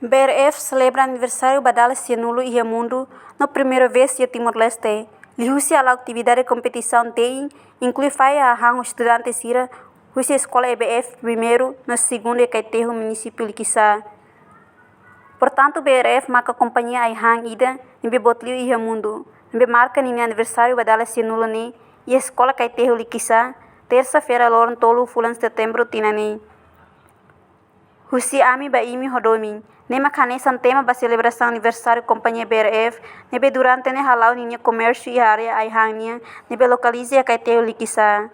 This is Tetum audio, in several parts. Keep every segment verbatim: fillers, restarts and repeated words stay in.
B R F selebra aniversáriu ba dala sianulu iha mundu no primeira vez iha Timor-Leste. Liuhusi hala'o atividade kompetisaun te'in, inklui fahe hahán ho estudante sira husi eskola E B F primeiru no segundu iha Kaitehu, munisípiu Likisá. Portantu, B R F maka kompañia ai-han ida ne'ebé boot liu iha mundu, ne'ebé marka ninia aniversáriu ba dala sianulu ne'e iha Eskola Kaitehu Likisá, tersa-feira, loron tolu fulan Setembru tinan ne'e. Husi ami ba imi ho domin, ne'e mak hanesan tema ba selebrasaun aniversáriu kompañia B R F, ne'ebé durante ne'e hala'o ninia komérsiu iha área ai-han nian, ne'ebé lokaliza iha Kaitehu Likisá.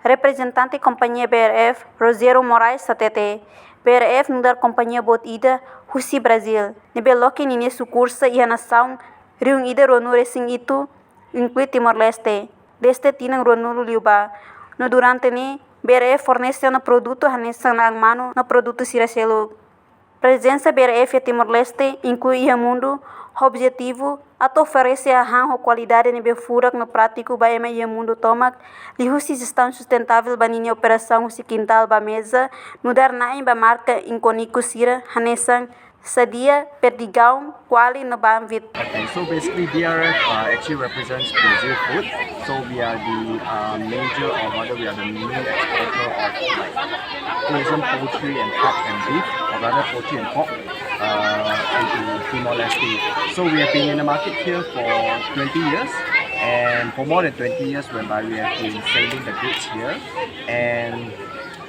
Reprezentante kompañia B R F, Rogério Moraes, hatete, B R F nu'udar kompañia boot ida husi Brazíl, ne'ebé loke ninia sukursál iha nasaun rihun ida ruanulu resin hitu, inklui Timor-Leste, dezde tinan ruanulu liubá. No durante ne'e, B R F fornese ona produtu hanesan na'an manu no produtu sira seluk. Prezensa B R F iha Timor-Leste, inklui iha mundu, ho objetivu atu oferese hahán ho kualidade ne'ebé furak no prátiku ba ema iha mundu tomak, liuhusi jestaun sustentável ba ninia operasaun husi kintál ba meza, nu'udar na'in ba marka ikóniku sira hanesan Sadia, Perdigão, Qualy no Banvit. Okay, so basically B R F uh, actually represents Brazil food. So we are the uh, major, or rather we are the main exporter of, like, frozen poultry and pork and beef, or rather poultry and pork, uh, into Timor-Leste. So we have been in the market here for twenty years, and for more than twenty years whereby we have been selling the goods here. And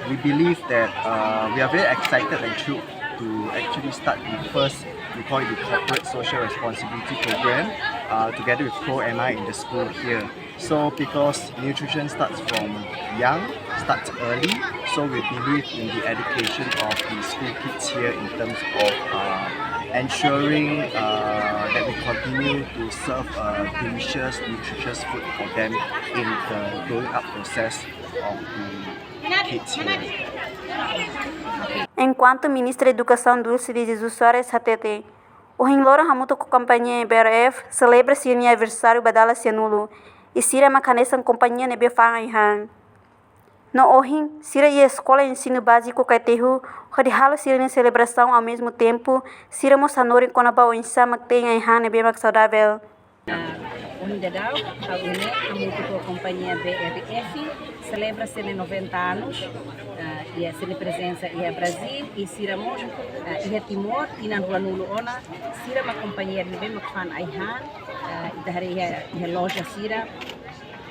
we believe that uh, we are very excited and thrilled to actually start the first, we call it the corporate social responsibility program, uh, together with Pro M I in the school here. So because nutrition starts from young, starts early, so we believe in the education of the school kids here in terms of uh, ensuring uh, that we continue to serve uh, delicious, nutritious food for them in the growing up process of the kids here. Enkuantu Ministra Edukasaun Dulce de Jesus Soares hatete, ohin loron hamutuk ho kompañia B R F selebra sira-nia aniversáriu ba dala sianulu, i sira mak hanesan kompañia ne'ebé fa'an ai-han. No ohin, sira iha Eskola Ensinu Báziku Kaitehu hodi halo sira-nia selebrasaun, ao mesmo tempo, sira mós hanorin kona-ba oinsá mak te'in ai-han ne'ebé mak saudável. Ah, ohin daudaun, ha'u ne'e hamutuk ho kompañia B R F selebra sira-nia noventa anos, ah, iha sira-nia prezensa iha Brazil, i sira mós, ah, iha Timor, tinan ruanulu ona, sira mak kompañia ne'ebé mak fa'an ai-han, ah, ita haree iha, iha loja sira.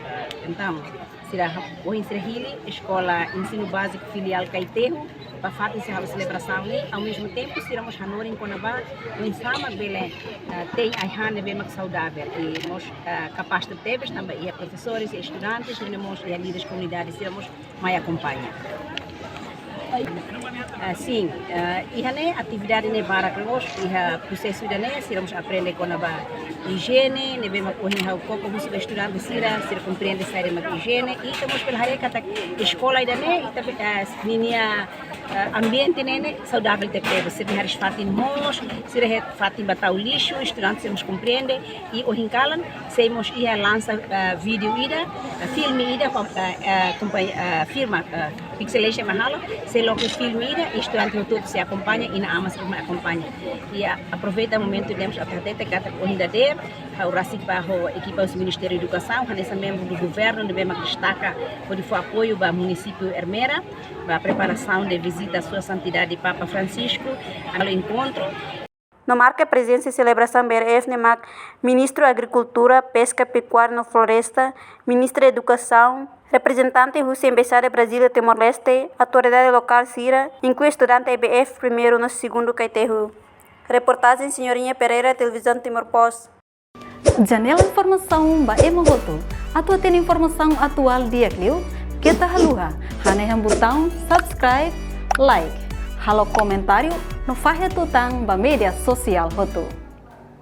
Ah, entaun, sira ha-, ohin sira hili Eskola Ensinu Báziku Filiál Kaitehu, ba fatin sira halo selebrasaun ne'e, ao mesmo tempo, sira mós hanorin kona-ba oinsá mak bele, ah, te'in ai-han ne'ebé mak saudável, i mós, ah, kapás tebes tanba iha profesores, iha estudantes, i mós iha líderes komunidade, sira mós mai akompaña. Ah, sin, ah, iha ne'e atividade ne'e barak loos, iha prosesu ida-ne'e, sira mós aprende kona-ba ijiene, ne'ebé mak ohin ha'u koko husu ba estudante sira, sira komprende saida mak ijiene, i ita mós bele haree katak eskola ida-ne'e, ita be-, ah, ninia, ah, ambiente ne'e, ne'e saudável tebetebes, sira haree fatin moos, sira haree fatin ba tau lixu, estudante sira mós komprende, i ohin kalan, sei mós iha lansa, ah, vídeo ida, ah, filme ida, kom-, ah, ah, kompañ-, ah, firma, ah, Pixelation mak halo, sei loke filme ida, i estudante hotu sei akompaña, inan-aman sira mai akompaña. I, ah, aproveita momentu ne'e mós atu hatete katak ohin dadeer, ha'u rasik ba ho ekipa husi Ministériu Edukasaun, hanesan membru do governu, ne'ebé mak destaka hodi fó apoiu ba munisípiu Ermera, ba preparasaun de vizita Sua Santidade Papa Francisco, halo enkontru. No marka prezensa iha selebrasaun B R F ne'e mak Ministru Agrikultura, Peska, Pekuária no Floresta, Ministra Edukasaun, reprezentante husi Embaixada Brazíl iha Timor-Leste, autoridade lokál sira, inklui estudante E B F primeiru no segundu Kaitehu. Reportajen Senhorinha Pereira, Televizaun Timor Post. Janela informasaun ba ema hotu. Atu hatene informasaun atuál di'ak liu, keta haluha hanehan butaun subscribe, like, halo komentáriu no fahe tutan ba média sosiál hotu.